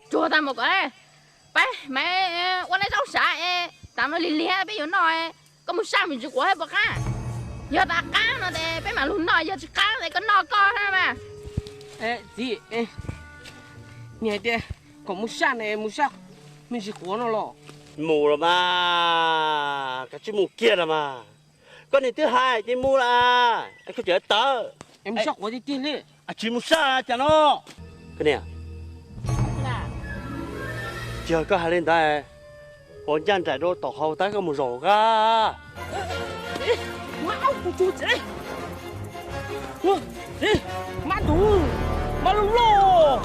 Tsuag tag mus kom peb mam ua laj zaub sav es tas no lig lig peb yuav noj. Koj mus saj me ntsis quav thiab puas qab? Yog tas qab no ces peb mam lug noj, yog tsis qab ces koj noj koj thiab mas. Txiv, niag hais tias kom mus saj ne, mus saj me ntsis quav no los? Mus los mas, kav tsij mus kiag los mas. Koj niag twb hais tias mus las, koj tseem tawv. Mus saj quav tiag tiag li. Tsis mus saj cas no. Koj niam, yog koj hais li ntawd, ua ncaj nraim rau tom hauv tab koj mus zaum qab. Mab tus tsuj tsev, mab tus, mab loj loj,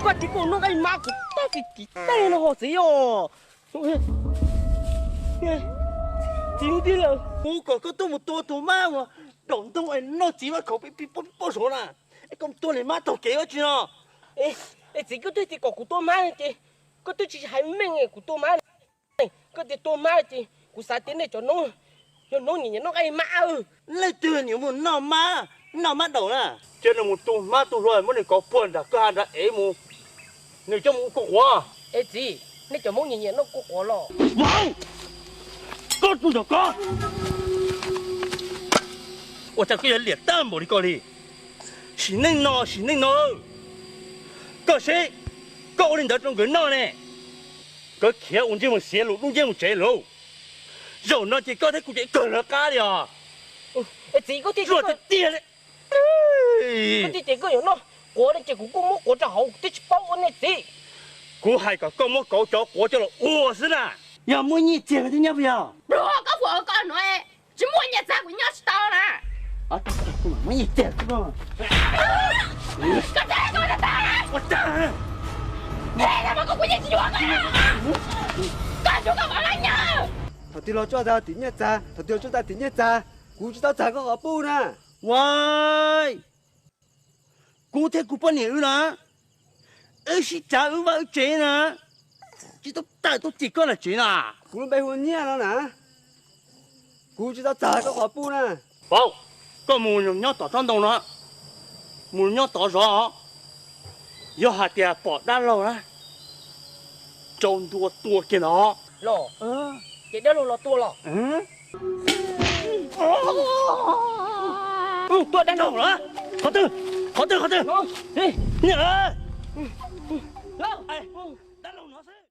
koj tsis kom noj nqaij mab kuv tab tsis tim tej no ho txiv os. Txiv tiag lawm, kuv kom koj tuaj mus tua tus mab uas daum ntoo es noj txiv mab khaum pib pib pob pib pob zov na, es koj mus tua niag mab taug kev ua tsi no? Es txiv koj twb tias kom kuv tua mab ces koj twb tsis hais meej kuv tua mab. Koj tias tua mab ces kuv xav tias nej cov noob, yog noob nyiam nyiam noj nqaij mab. Leej twg nyiam mus noj mab, noj mab daum na? Cia nws mus tu hmab tu hlua muab nws kauv puag nram kwj ha nrad ev mus, nws coj mus ua kua quav. Es txiv, nej cov Hmoob nyiam nyiam noj kua quav los? Vauv, koj tus ntawm ko, ua cas koj yuav liam tag npaum li ko li? Sim neej no sim neej no, koj seb, koj ua li ntawd rau nkawd noj ne, nkawd khiav ua ntsej muag xiav lus dub nciab mus tsev lauj. Zaum no ces koj thiab kuv ces kawg lawv qab li os. Txiv, koj tiag tiag li. Koj tiag tiag koj yuav noj quav no ces kuv kuj muab quav rau hauv, kuv twb tsis paub ua ne txiv. Kuv hais kom koj muab kauv cov quav coj los ua xwb na. Yog muaj nyiaj txiag koj thiaj nyob puas yog? Pluag, koj puas ua koj no, tsis muaj nyiaj txiag kuv nyob tsis tau na. Muaj nyiaj txiag, koj tag koj tag, koj kuv yeej tsis yuav koj, koj tsuas koj mam laj nyob. Thaum twg los tsuas txog tim nyiaj txiag, thaum twg los tsuas txog tim nyiaj txiag, kuv tsis tau txais koj qhov pub na. Ua, kuv thiab kuv poj niam wb na, wb sib tsav wb vaj wb tsev na, tsis tau tawm tuaj tim koj lawm tsev na. Kuv lub npe hu Nyiaj no na, kuv tsis tau txais koj qhov pub na. Paub, koj mus nyob tom tsob ntoo no, mus nyob tod zov, yog hais tias pom dab laug na, rau ntua tua kiag no. Los, ces dab laug los tua los? Tua dab laug los? Qhov twg? Qhov twg? Qhov twg?